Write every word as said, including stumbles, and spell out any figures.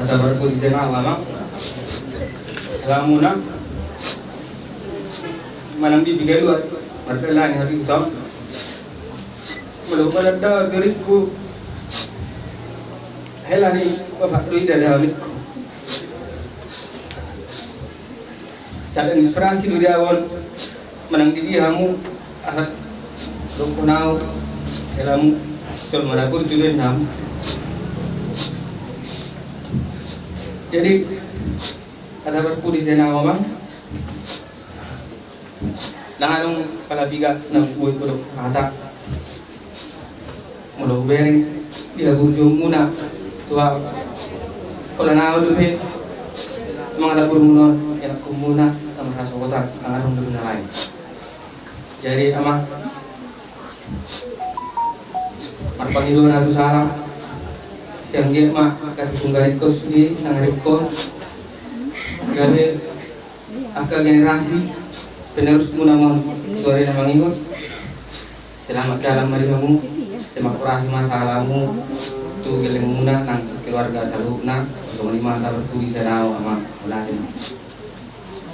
Sabar pun di sana lama. Lamuna manang di tiga dua. Martela ni habis tau. Belum pada tahu diriku. Hela ni bapak doi dada niku. Sada inspirasi do dia on. Manang di dia hamu. Aha. Loko nau. Helamu. Col mana pun culen hamu. Jadi kata berpudi saya nama bang. Nang adong pala piga nang boi kodok hata. Molo hubereng dia burjumuna tua. Pola nau dope mangalap burmuna enak kumuna. Nang rasokotan nang adong dope na lain. Jadi ama marpangido na tu salam. Siang dia ma kata sunggarik kos di nang rikon. Gabe angka generasi penerus muna ma tuari na mangihut. Selamat dalam ma di hamu. Semak kurasi ma salamu tu geleng muna nang keluarga saluhutna. Songon i ma tabar tu di sanau ama. Mulatin.